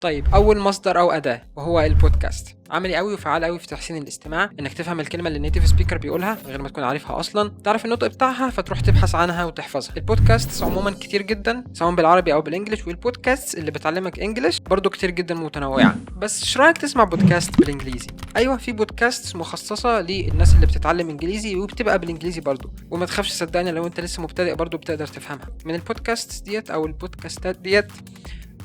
طيب، اول مصدر او اداه وهو البودكاست. عملي قوي وفعال قوي في تحسين الاستماع، انك تفهم الكلمة اللي ال native speaker بيقولها من غير ما تكون عارفها اصلا، تعرف النطق بتاعها فتروح تبحث عنها وتحفظها. البودكاست عموما كتير جدا سواء بالعربي او بال English، والبودكاست اللي بتعلمك English برضو كتير جدا متنوعة. بس ايش رايك تسمع بودكاست بالانجليزي؟ ايوه، في بودكاست مخصصة للناس اللي بتتعلم انجليزي وبتبقى بالانجليزي برضو، وما تخافش صدقني لو انت لسه مبتدئ برضو بتقدر تفهمها. من البودكاست ديت او البودكاستات ديت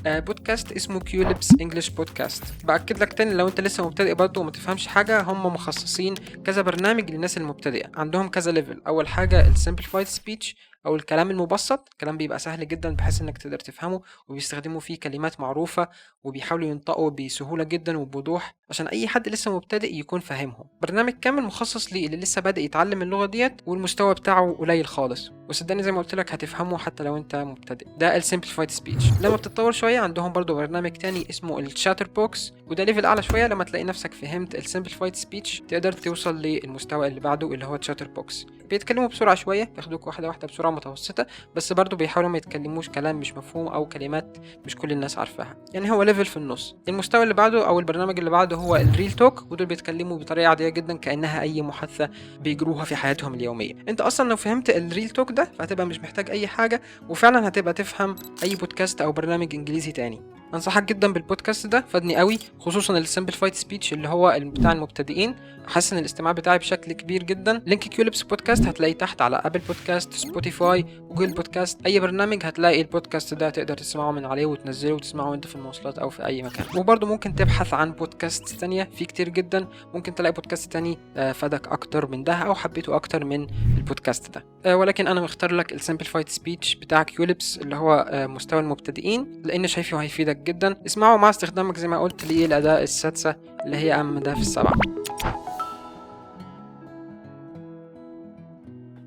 بودكاست اسمه Culips English Podcast. باكد لك تاني لو انت لسه مبتدئ برضه وما تفهمش حاجة، هم مخصصين كذا برنامج للناس المبتدئه، عندهم كذا level. اول حاجة ال simplified speech او الكلام المبسط، الكلام بيبقى سهل جدا بحيث انك تقدر تفهمه، وبيستخدموا فيه كلمات معروفة وبيحاولوا ينطقوا بسهولة جدا وبوضوح عشان اي حد لسه مبتدئ يكون فاهمهم. برنامج كامل مخصص للي لسه بادئ يتعلم اللغة ديت والمستوى بتاعه قليل خالص، وصدقني زي ما قلت لك هتفهمه حتى لو انت مبتدئ. ده ال simplified speech. لما بتتطور شوية عندهم برضو برنامج تاني اسمه ال Chatterbox، وده level اعلى شوية. لما تلاقي نفسك فهمت ال simplified speech تقدر توصل للمستوى اللي بعده اللي هو Chatterbox. بيتكلموا بسرعة شوية، بياخدوك واحدة واحدة بسرعة متوسطه، بس برضو بيحاولوا ما يتكلموش كلام مش مفهوم او كلمات مش كل الناس عارفاها، يعني هو level في النص. المستوى اللي بعده او البرنامج اللي بعده هو ال Real Talk، ودول بيتكلموا بطريقة عادية جدا كانها اي محادثة بيجروها في حياتهم اليومية. انت اصلا لو فهمت ال Real Talk ده فهتبقى مش محتاج اي حاجة، وفعلا هتبقى تفهم اي بودكاست او برنامج انجليزي تاني. انصحك جدا بالبودكاست ده، فادني قوي، خصوصا ال simplified speech اللي هو بتاع المبتدئين، حسن الاستماع بتاعي بشكل كبير جدا. link Culips Podcast هتلاقيه تحت على Apple Podcast، Spotify، Google Podcast، اي برنامج هتلاقي البودكاست ده تقدر تسمعه من عليه وتنزله وتسمعه وانت في المواصلات او في اي مكان. وبرده ممكن تبحث عن بودكاست تانية، في كتير جدا، ممكن تلاقي بودكاست تاني فادك اكتر من ده او حبيته اكتر من البودكاست ده. ولكن انا مختار لك ال simplified speech بتاع Culips اللي هو مستوى المبتدئين، لان شايفه هيفيدك جدا. اسمعه مع استخدامك زي ما قلت للأداة السادسة اللي هي أهم أداة في السبعة.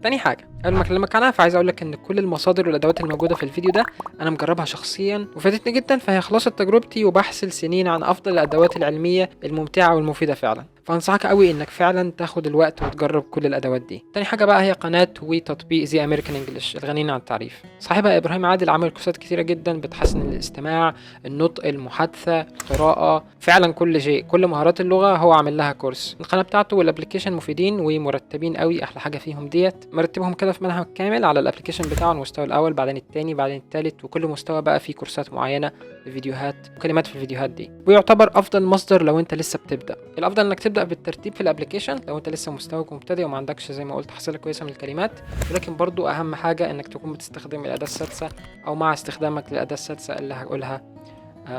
تاني حاجة قبل ما اكلمك عنها، فعايز اقولك ان كل المصادر والادوات الموجودة في الفيديو ده انا مجربها شخصيا وفادتني جدا، فهي خلاصة تجربتي وبحث لسنين عن افضل الادوات العلمية الممتعة والمفيدة فعلا. فانصحك قوي انك فعلا تاخد الوقت وتجرب كل الادوات دي. تاني حاجة بقى هي قناة وتطبيق The American English الغنيين عن التعريف. صاحبها ابراهيم عادل عمل كورسات كتيرة جدا بتحسن الاستماع، النطق، المحادثة، القراءة، فعلا كل شيء، كل مهارات اللغة هو عامل لها كورس. القناة بتاعته وال application مفيدين ومرتبين قوي، احلى حاجة فيهم ديت مرتبهم كده في منهج كامل على ال application بتاعه، المستوى الاول بعدين التاني بعدين التالت، وكل مستوى بقى فيه كورسات معينة، فيديوهات وكلمات في الفيديوهات دي. ويعتبر افضل مصدر لو انت لسه بتبدا. الافضل انك تبدا بالترتيب في ال application لو انت لسه مستواك مبتدئ وما عندكش زي ما قلت حصيله كويسة من الكلمات، ولكن برضو اهم حاجة انك تكون بتستخدم الاداة السادسة او مع استخدامك للاداه السادسة اللي هقولها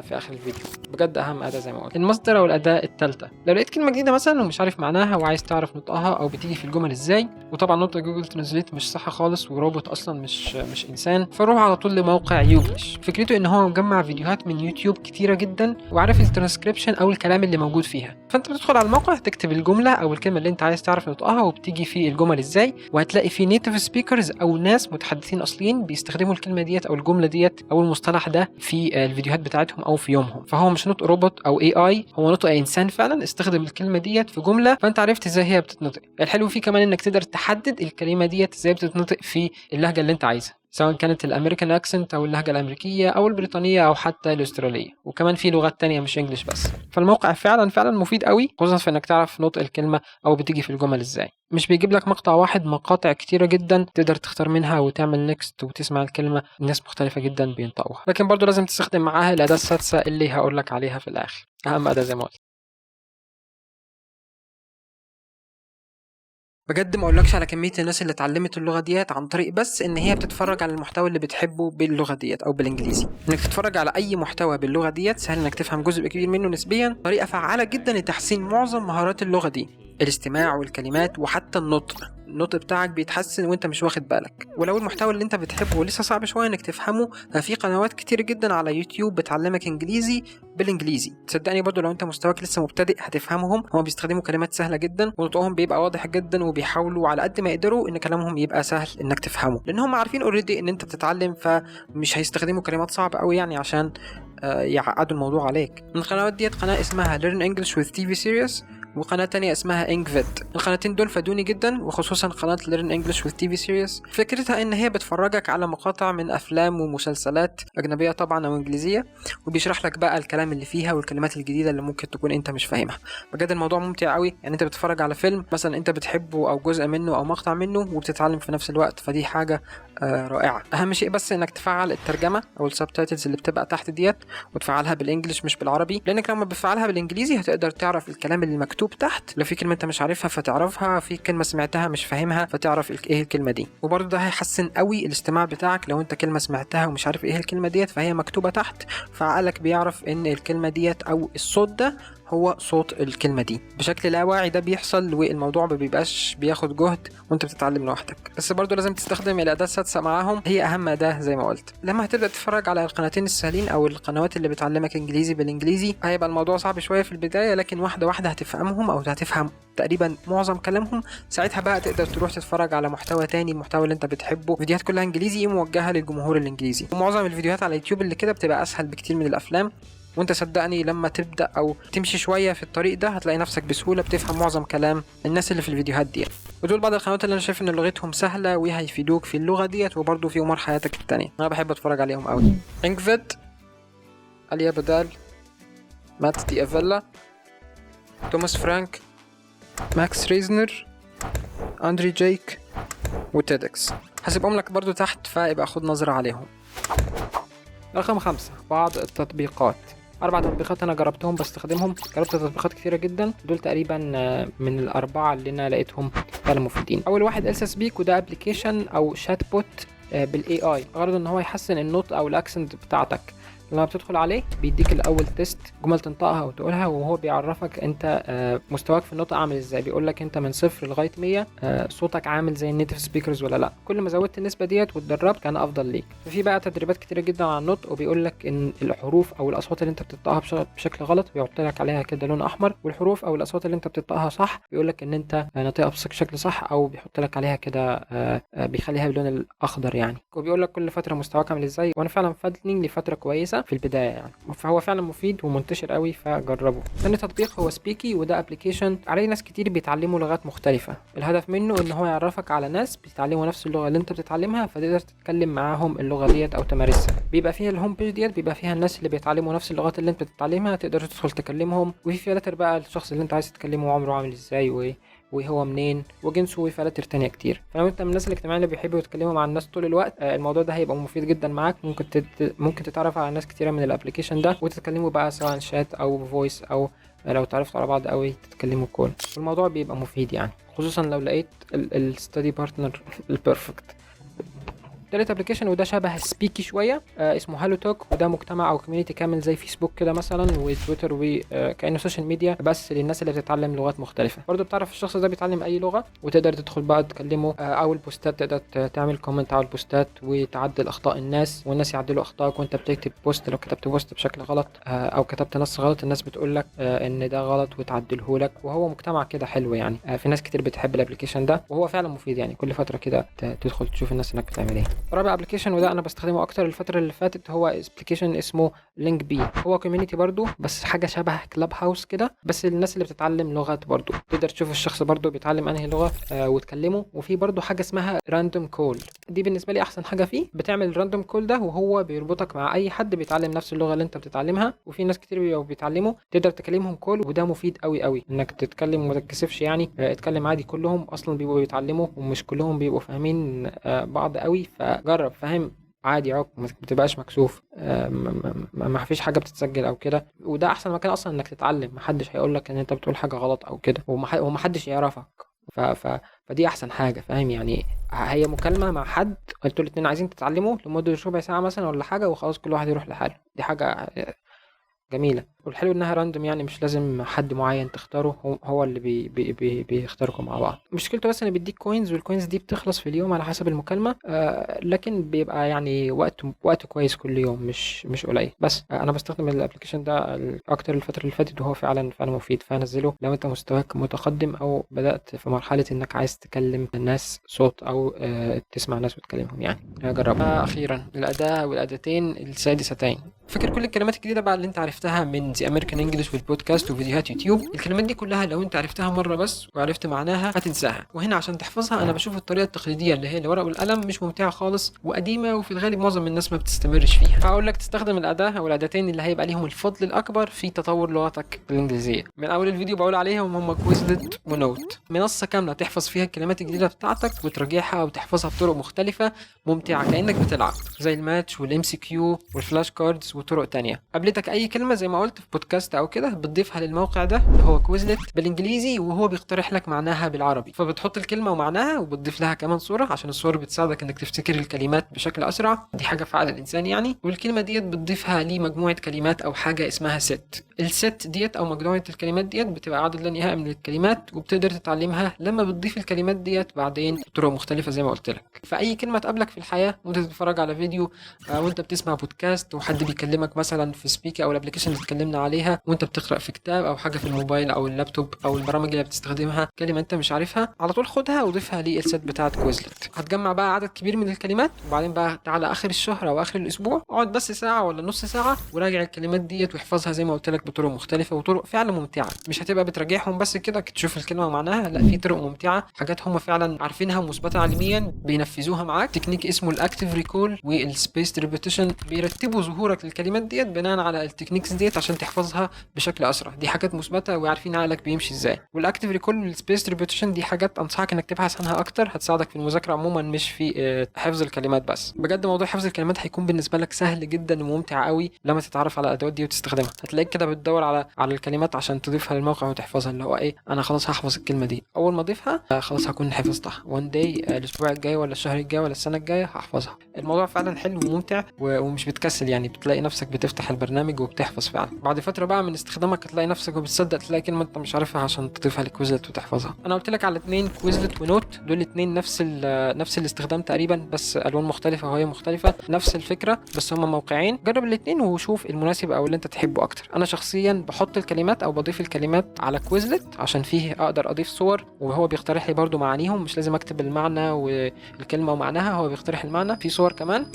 في اخر الفيديو. بجد اهم اداه زي ما قلت. المصدر او الاداة الثالثة، لو لقيت كلمة جديدة مثلا ومش عارف معناها وعايز تعرف نطقها او بتيجي في الجمل ازاي، وطبعا نطق Google Translate مش صح خالص وروبوت اصلا مش انسان، فروح على طول لموقع YouGlish. فكرته ان هو مجمع فيديوهات من يوتيوب كتيرة جدا وعارف الترانسكريبشن او الكلام اللي موجود فيها، فانت بتدخل على الموقع تكتب الجملة او الكلمة اللي انت عايز تعرف نطقها وبتيجي في الجمل ازاي، وهتلاقي في native speakers او ناس متحدثين اصليين بيستخدموا الكلمة ديت او الجملة ديت او المصطلح ده في الفيديوهات بتاعتهم او في يومهم. فهو مش نطق روبوت او AI، هو نطق انسان فعلا استخدم الكلمة ديت في جملة، فانت عرفت ازاي هي بتتنطق. الحلو فيه كمان انك تقدر تحدد الكلمة ديت ازاي بتتنطق في اللهجة اللي انت عايزها، سواء كانت ال American accent او اللهجة الامريكية او البريطانية او حتى الاسترالية، وكمان في لغات تانية مش English بس. فالموقع فعلا فعلا مفيد قوي، خصوصا في انك تعرف نطق الكلمة او بتيجي في الجمل ازاي. مش بيجيب لك مقطع واحد، مقاطع كتيرة جدا تقدر تختار منها وتعمل next وتسمع الكلمة، الناس مختلفة جدا بينطقوها. لكن برضو لازم تستخدم معاها الاداة السادسة اللي هقول لك عليها في الاخر، اهم اداه زي ما قلت. بجد ما اقولكش على كمية الناس اللي اتعلمت اللغة ديت عن طريق بس ان هي بتتفرج على المحتوى اللي بتحبه باللغة ديت او بالانجليزي. انك تتفرج على اي محتوى باللغة ديت سهل انك تفهم جزء كبير منه نسبيا، طريقه فعاله جدا لتحسين معظم مهارات اللغة دي، الاستماع والكلمات وحتى النطق. النطق بتاعك بيتحسن وانت مش واخد بالك. ولو المحتوى اللي انت بتحبه لسه صعب شوية انك تفهمه، ففي قنوات كتير جدا على يوتيوب بتعلمك انجليزي بالانجليزي. تصدقني برضو لو انت مستواك لسه مبتدئ هتفهمهم، هما بيستخدموا كلمات سهلة جدا ونطقهم بيبقى واضح جدا، وبيحاولوا على قد ما يقدروا ان كلامهم يبقى سهل انك تفهمه، لان هم عارفين already ان انت بتتعلم، فمش هيستخدموا كلمات صعبة قوي يعني عشان يعقدوا الموضوع عليك. من القنوات ديت قناة اسمها Learn English with TV Series، وقناة تانية اسمها Engvid. القناتين دول فادوني جدا، وخصوصا قناة Learn English with TV Series. فكرتها ان هي بتفرجك على مقاطع من افلام ومسلسلات اجنبية طبعا او انجليزية، وبيشرح لك بقى الكلام اللي فيها والكلمات الجديدة اللي ممكن تكون انت مش فاهمها. بجد الموضوع ممتع قوي، يعني انت بتتفرج على فيلم مثلا انت بتحبه او جزء منه او مقطع منه وبتتعلم في نفس الوقت، فدي حاجة رائعة. اهم شيء بس انك تفعل الترجمة او ال subtitles اللي بتبقى تحت ديت، وتفعلها بال English مش بالعربي، لانك لما بتفعلها بالانجليزي هتقدر تعرف الكلام اللي مكتوب تحت. لو في كلمة انت مش عارفها فتعرفها، في كلمة سمعتها مش فاهمها فتعرف ايه الكلمة دي. وبرضه ده هيحسن قوي الاستماع بتاعك. لو انت كلمة سمعتها ومش عارف ايه الكلمة ديت فهي مكتوبة تحت، فعقلك بيعرف ان الكلمة ديت او الصوت ده هو صوت الكلمة دي. بشكل لا واعي ده بيحصل، والموضوع ما بيبقاش بياخد جهد وانت بتتعلم لوحدك. بس برضو لازم تستخدم الأداة السادسة معاهم، هي أهم أداة زي ما قلت. لما هتبدأ تتفرج على القناتين السهلين أو القنوات اللي بتعلمك إنجليزي بالإنجليزي هيبقى الموضوع صعب شوية في البداية، لكن واحدة واحدة هتفهمهم أو هتفهم تقريبا معظم كلامهم. ساعتها بقى تقدر تروح تتفرج على محتوى تاني، المحتوى اللي انت بتحبه، فيديوهات كلها انجليزي موجهة للجمهور الانجليزي. ومعظم الفيديوهات على يوتيوب اللي كده بتبقى اسهل بكتير من الافلام. وانت صدقني لما تبدا او تمشي شوية في الطريق ده هتلاقي نفسك بسهولة بتفهم معظم كلام الناس اللي في الفيديوهات دي. ودول بعض القنوات اللي انا شايف ان لغتهم سهلة وهيفيدوك في اللغة ديت وبرده في امور حياتك التانية. انا بحب اتفرج عليهم قوي. Engvid، Alya Badal، Matt D'Avella، Thomas Frank، Max Reisner، Andrei Jikh، و TEDx. هسيبهم لك برضو تحت فابقى خد نظرة عليهم. رقم 5، بعض التطبيقات. 4 تطبيقات أنا جربتهم بستخدمهم، جربت تطبيقات كتيرة جدا، دول تقريبا من ال4 اللي أنا لقيتهم فعلا مفيدين. أول واحد ELSA Speak، وده application أو chatbot بال AI، غرضه إن هو يحسن النطق أو ال accent بتاعتك. لما بتدخل عليه بيديك الاول test جمل تنطقها وتقولها، وهو بيعرفك انت مستواك في النطق عامل ازاي. بيقول لك انت من 0 لغاية 100 صوتك عامل زي ال native speakers ولا لا. كل ما زودت النسبة ديت واتدربت كان افضل ليك. ففي بقى تدريبات كتيرة جدا على النطق، وبيقول لك ان الحروف او الاصوات اللي انت بتنطقها بشكل غلط بيحط لك عليها كده لون احمر، والحروف او الاصوات اللي انت بتنطقها صح بيقول لك ان انت ناطقها بشكل صح، او بيحط لك عليها كده بيخليها باللون الاخضر يعني. وبيقول لك كل فترة مستواك عامل ازاي. وانا فعلا فادني لفترة كويسة في البداية يعني، فهو فعلا مفيد ومنتشر قوي فجربه. ثاني تطبيق هو Speaky، وده application عليه ناس كتير بيتعلموا لغات مختلفة. الهدف منه ان هو يعرفك على ناس بيتعلموا نفس اللغة اللي انت بتتعلمها، فتقدر تتكلم معاهم اللغة ديت او تمارسها. بيبقى فيها ال home page ديت بيبقى فيها الناس اللي بيتعلموا نفس اللغات اللي انت بتتعلمها، تقدر تدخل تكلمهم. وفي فلاتر بقى الشخص اللي انت عايز تتكلمه عمره عامل ازاي وهو منين وجنسه وفلاتر تانية كتير. فلو انت من الناس الاجتماعية اللي بيحبوا يتكلموا مع الناس طول الوقت الموضوع ده هيبقى مفيد جدا معاك. ممكن تتعرف على ناس كتيرة من ال application ده وتتكلموا بقى سواء شات او voice، او لو تعرفتوا على بعض قوي تتكلموا call. والموضوع بيبقى مفيد يعني، خصوصا لو لقيت ال study partner ال perfect. تالت application وده شبه Speaky شوية، اسمه HelloTalk، وده مجتمع او community كامل زي فيسبوك كده مثلا وتويتر، وكانه social media بس للناس اللي بتتعلم لغات مختلفة. برضو بتعرف الشخص ده بيتعلم اي لغة وتقدر تدخل بقى تكلمه، او البوستات تقدر تعمل comment على البوستات وتعدل اخطاء الناس والناس يعدلوا اخطائك وانت بتكتب post. لو كتبت post بشكل غلط او كتبت نص غلط الناس بتقول لك ان ده غلط وتعدله لك. وهو مجتمع كده حلو يعني، في ناس كتير بتحب ال application ده وهو فعلا مفيد يعني. كل فترة كده تدخل تشوف الناس هناك بتعمل ايه. رابع application وده انا بستخدمه اكتر الفترة اللي فاتت، هو application اسمه LingBee. هو community برضو بس حاجة شبه Clubhouse كده، بس الناس اللي بتتعلم لغات برضو تقدر تشوف الشخص برضو بيتعلم انهي لغة وتكلمه. وفي برضو حاجة اسمها random call، دي بالنسبة لي احسن حاجة فيه. بتعمل random call ده وهو بيربطك مع اي حد بيتعلم نفس اللغة اللي انت بتتعلمها، وفي ناس كتير بيبقوا بيتعلموا تقدر تكلمهم call. وده مفيد قوي قوي انك تتكلم وما تتكسفش يعني، اتكلم عادي، كلهم اصلا بيبقوا بيتعلموا ومش كلهم بيبقوا فاهمين بعض قوي. فجرب فاهم عادي، عق ما بتبقاش مكسوف، ما فيش حاجة بتتسجل او كده. وده احسن مكان اصلا انك تتعلم، محدش هيقول لك ان انت بتقول حاجة غلط او كده، ومحدش يعرفك. فدي احسن حاجة فاهم يعني. هي مكالمة مع حد انتوا الاتنين عايزين تتعلموا لمدة ربع ساعة مثلا ولا حاجة، وخلاص كل واحد يروح لحاله. دي حاجة جميلة. والحلو انها random يعني مش لازم حد معين تختاره، هو اللي بي بي بي بيختاركم مع بعض. مشكلته بس انه بيديك coins، وال coins دي بتخلص في اليوم على حسب المكالمة، لكن بيبقى يعني وقت كويس كل يوم، مش قليل. بس انا بستخدم ال application ده اكتر الفترة اللي فاتت، وهو فعلا فعلا مفيد. فنزله لو انت مستواك متقدم او بدات في مرحلة انك عايز تكلم الناس صوت او تسمع ناس وتكلمهم يعني، جربه. اخيرا الاداة والاداتين السادستين. فاكر كل الكلمات الجديدة بقى اللي انت عرفتها من من The American English والبودكاست وفيديوهات يوتيوب. الكلمات دي كلها لو انت عرفتها مرة بس وعرفت معناها هتنساها. وهنا عشان تحفظها انا بشوف الطريقة التقليدية اللي هي الورق والقلم مش ممتعة خالص وقديمه، وفي الغالب معظم الناس ما بتستمرش فيها. فاقول لك تستخدم الاداة او الاداتين اللي هيبقى ليهم الفضل الاكبر في تطور لغتك الانجليزية. من اول الفيديو بقول عليهم هم Quizlet و Note. منصة كاملة تحفظ فيها الكلمات الجديدة بتاعتك وتراجعها وتحفظها بطرق مختلفة ممتعة كانك بتلعب، زي ال match وال MCQ وال flash cards وطرق تانية. قابلتك اي كلمة زي ما قلت في بودكاست او كده بتضيفها للموقع ده اللي هو Quizlet بالانجليزي، وهو بيقترح لك معناها بالعربي. فبتحط الكلمة ومعناها وبتضيف لها كمان صوره، عشان الصور بتساعدك انك تفتكر الكلمات بشكل اسرع، دي حاجة في عقل الانسان يعني. والكلمة ديت بتضيفها لمجموعة كلمات او حاجة اسمها set. ال set ديت او مجموعة الكلمات ديت بتبقى عدد لا نهائي من الكلمات، وبتقدر تتعلمها لما بتضيف الكلمات ديت بعدين بطرق مختلفة زي ما قلت لك. فاي كلمة تقابلك في الحياة وانت بتتفرج على فيديو، وانت بتسمع بودكاست وحد بيكلمك مثلا في Speak او ال application اللي اتكلمنا عليها، وانت بتقرا في كتاب او حاجة في الموبايل او اللابتوب او البرامج اللي بتستخدمها، كلمة انت مش عارفها على طول خدها وضيفها لل set بتاعه Quizlet. هتجمع بقى عدد كبير من الكلمات، وبعدين بقى تعالى اخر الشهر او اخر الاسبوع اقعد بس ساعة ولا نص ساعة وراجع الكلمات ديت واحفظها زي ما قلت لك بطرق مختلفة وطرق فعلا ممتعة. مش هتبقى بتراجعهم بس كده تشوف الكلمة ومعناها، لا، في طرق ممتعة، حاجات هم فعلا عارفينها ومثبته علميا بينفذوها معاك. تكنيك اسمه ال active recall وال spaced repetition، بيرتبوا ظهورك للكلمات ديت بناء على ال techniques ديت عشان تحفظها بشكل اسرع. دي حاجات مثبتة وعارفين عقلك بيمشي ازاي. وال active recall وال spaced repetition دي حاجات انصحك انك تبحث عنها اكتر، هتساعدك في المذاكرة عموما مش في حفظ الكلمات بس. بجد موضوع حفظ الكلمات هيكون بالنسبة لك سهل جدا وممتع قوي لما تتعرف على الادوات دي وتستخدمها. هتلاقيك كده بتدور على الكلمات عشان تضيفها للموقع وتحفظها، اللي هو ايه، انا خلاص هحفظ الكلمة دي، اول ما اضيفها خلاص هكون حفظتها one day، الاسبوع الجاي ولا الشهر الجاي ولا السنة الجاية هحفظها. الموضوع فعلا حلو وممتع ومش بتكسل يعني، بتلاقي نفسك بتفتح البرنامج وبتحفظ فعلا. بعد فترة بقى من استخدامك هتلاقي نفسك وبتصدق تلاقي كلمة انت مش عارفها عشان تضيفها ل Quizlet وتحفظها. انا قلت لك على الاثنين، Quizlet و Note، دول الاثنين نفس الاستخدام تقريبا، بس الوان مختلفة وهي مختلفة، نفس الفكرة بس هما موقعين. جرب الاثنين وشوف المناسب او اللي انت تحبه اكتر. انا شخصيا بحط الكلمات او بضيف الكلمات على Quizlet عشان فيه اقدر اضيف صور، وهو بيقترح لي برضو معانيهم، مش لازم اكتب المعنى والكلمة ومعناها، هو بيقترح المعنى في صور كمان.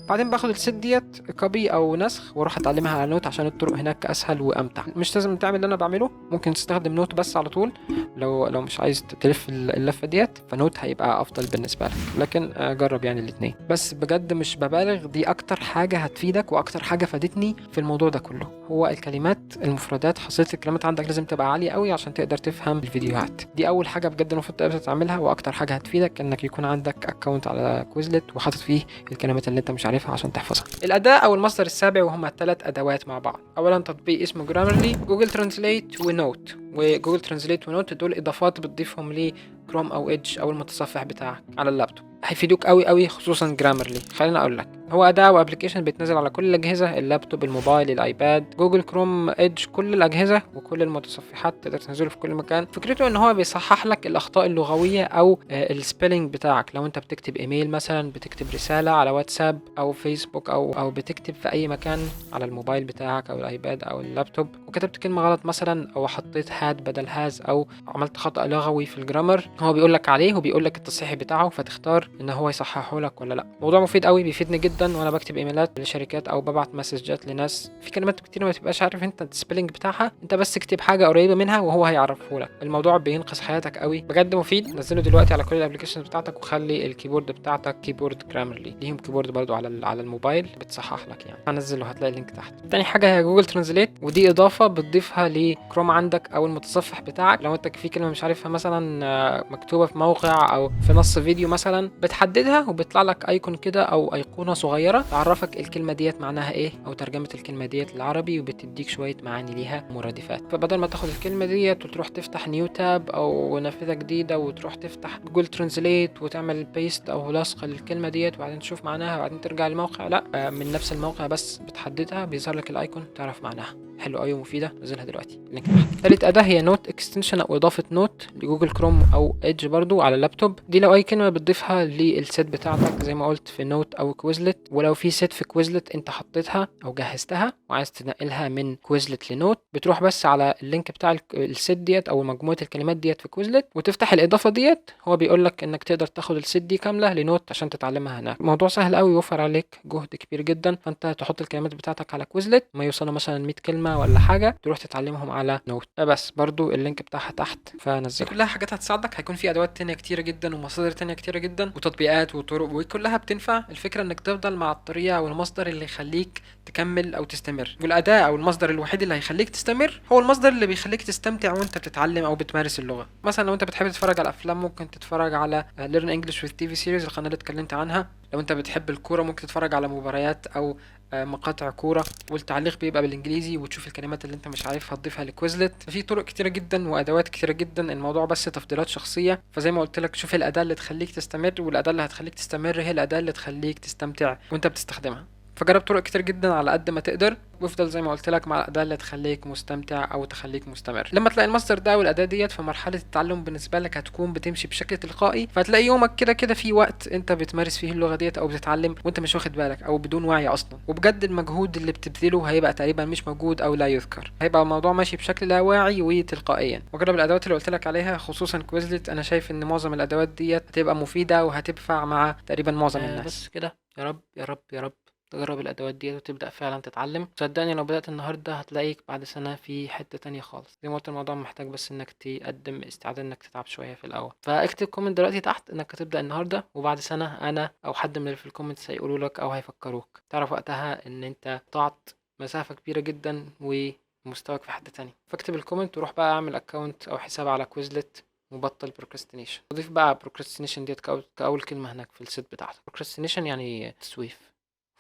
بعدين باخد ال set ديت copy او نسخ واروح اتعلمها على Note عشان الطرق هناك اسهل وامتع. مش لازم تعمل اللي انا بعمله، ممكن تستخدم Note بس على طول لو مش عايز تلف اللفة ديت، ف Note هيبقى افضل بالنسبة لك. لكن جرب يعني الاثنين. بس بجد مش ببالغ، دي اكتر حاجة هتفيدك واكتر حاجة فادتني في الموضوع ده كله، هو الكلمات، المفردات. حصيله الكلمات عندك لازم تبقى عالية قوي عشان تقدر تفهم الفيديوهات. دي اول حاجة بجد المفروض تقدر تعملها، واكتر حاجة هتفيدك انك يكون عندك account على Quizlet وحاطط فيه الكلمات اللي انت مش عارفها عشان تحفظها. الاداة او المصدر السابع، وهما ثلاث ادوات مع بعض. اولا تطبيق اسمه Grammarly، Google Translate و Note. و Google Translate و Note دول اضافات بتضيفهم لكروم او Edge او المتصفح بتاعك على اللابتوب، هيفيدوك قوي قوي، خصوصا Grammarly. خلينا اقول لك، هو اداه و application بيتنزل على كل الاجهزه، اللابتوب، الموبايل، ال iPad، Google Chrome، Edge، كل الاجهزة وكل المتصفحات تقدر تنزله في كل مكان. فكرته ان هو بيصحح لك الاخطاء اللغوية او ال spelling بتاعك. لو انت بتكتب ايميل مثلا، بتكتب رسالة على واتساب او فيسبوك او بتكتب في اي مكان على الموبايل بتاعك او ال iPad او اللابتوب، وكتبت كلمة غلط مثلا، او حطيت had بدل has، او عملت خطا لغوي في ال grammar، هو بيقول لك عليه وبيقول لك التصحيح بتاعه، فتختار ان هو يصححه لك ولا لا. موضوع مفيد قوي، بيفيدني جدا وانا بكتب ايميلات لشركات او ببعت مسجات لناس. في كلمات كتير ما تبقاش عارف انت ال spelling بتاعها، انت بس اكتب حاجة قريبه منها وهو هيعرفه لك. الموضوع بينقذ حياتك قوي، بجد مفيد. نزله دلوقتي على كل ال applications بتاعتك، وخلي ال keyboard بتاعتك keyboard Grammarly، ليهم keyboard برضو على الموبايل بتصحح لك يعني. هنزله، هتلاقي ال link تحت. تاني حاجة هي Google Translate، ودي اضافه بتضيفها لكروم عندك او المتصفح بتاعك. لو انت في كلمة مش عارفها مثلا مكتوبة في موقع او في نص فيديو مثلا، بتحددها وبيطلع لك icon كده او ايقونة صغيرة تعرفك الكلمة ديت معناها ايه، او ترجمه الكلمة ديت للعربي، وبتديك شوية معاني ليها مرادفات. فبدل ما تاخد الكلمة ديت وتروح تفتح new tab او نافذة جديدة وتروح تفتح Google Translate وتعمل paste او لصق للكلمة ديت وبعدين تشوف معناها وبعدين ترجع للموقع، لا، من نفس الموقع بس بتحددها بيظهر لك ال icon تعرف معناها. حلو قوي ومفيده، نزلها دلوقتي، link تحت. ثالث اداه هي Note extension او اضافه Note ل Google Chrome او Edge برضو على اللابتوب. دي لو اي كلمة بتضيفها لل set بتاعتك زي ما قلت في Note او Quizlet، ولو في set في Quizlet انت حطيتها او جهزتها وعايز تنقلها من Quizlet ل Note، بتروح بس على ال link بتاع ال set ديت او مجموعة الكلمات ديت في Quizlet وتفتح الاضافة ديت. هو بيقول لك انك تقدر تاخد ال set دي كاملة ل Note عشان تتعلمها هناك. موضوع سهل قوي، يوفر عليك جهد كبير جدا. فانت تحط الكلمات بتاعتك على Quizlet، ما يوصلوا مثلا 100 كلمة كلمة ولا حاجة تروح تتعلمهم على note. بس برضو ال link بتاعها تحت فنزلها. كلها حاجات هتساعدك. هيكون في ادوات تانية كتيرة جدا ومصادر تانية كتيرة جدا وتطبيقات وطرق وكلها بتنفع. الفكرة انك تفضل مع الطريقة والمصدر اللي يخليك تكمل او تستمر، والاداه او المصدر الوحيد اللي هيخليك تستمر هو المصدر اللي بيخليك تستمتع وانت بتتعلم او بتمارس اللغة. مثلا لو انت بتحب تتفرج على افلام ممكن تتفرج على Learn English with TV Series، القناة اللي اتكلمت عنها. لو انت بتحب الكورة ممكن تتفرج على مباريات او مقاطع كورة والتعليق بيبقى بالانجليزي، وتشوف الكلمات اللي انت مش عارفها تضيفها ل Quizlet. في طرق كتيرة جدا وادوات كتيرة جدا، الموضوع بس تفضيلات شخصية. فزي ما قلت لك شوف الاداة اللي تخليك تستمر، والاداه اللي هتخليك تستمر هي الاداة اللي تخليك تستمتع وانت بتستخدمها. فجرب طرق كتير جدا على قد ما تقدر، وافضل زي ما قلت لك مع الاداة اللي تخليك مستمتع او تخليك مستمر. لما تلاقي المصدر ده والاداه ديت في مرحلة التعلم بالنسبة لك هتكون بتمشي بشكل تلقائي، فهتلاقي يومك كده كده في وقت انت بتمارس فيه اللغة ديت او بتتعلم وانت مش واخد بالك او بدون وعي اصلا. وبجد المجهود اللي بتبذله هيبقى تقريبا مش موجود او لا يذكر، هيبقى الموضوع ماشي بشكل لا واعي وتلقائيا. وجرب الادوات اللي قلت لك عليها، خصوصا Quizlet. انا شايف ان معظم الادوات ديت هتبقى مفيدة وهتنفع مع تقريبا معظم الناس. بس كده، يا رب يا رب يا رب تجرب الأدوات دي وتبدأ فعلا تتعلم. صدقني لو بدأت النهاردة هتلاقيك بعد سنة في حتة تانية خالص. زي ما قلت الموضوع محتاج بس انك تقدم استعداد انك تتعب شوية في الأول. فاكتب comment دلوقتي تحت انك هتبدأ النهاردة، وبعد سنة انا او حد من اللي في ال comments هيقولوا لك او هيفكروك، تعرف وقتها ان انت قطعت مسافة كبيرة جدا ومستواك في حتة تانية. فاكتب ال comment وروح بقى اعمل account او حساب على Quizlet وبطل procrastination. وضيف بقى procrastination ديت كأول كلمة هناك في ال set بتاعتك. procrastination يعني تسويف،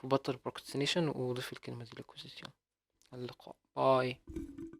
وبطل procrastination وضيف الكلمة دي لل Quizlet. اللقاء، bye.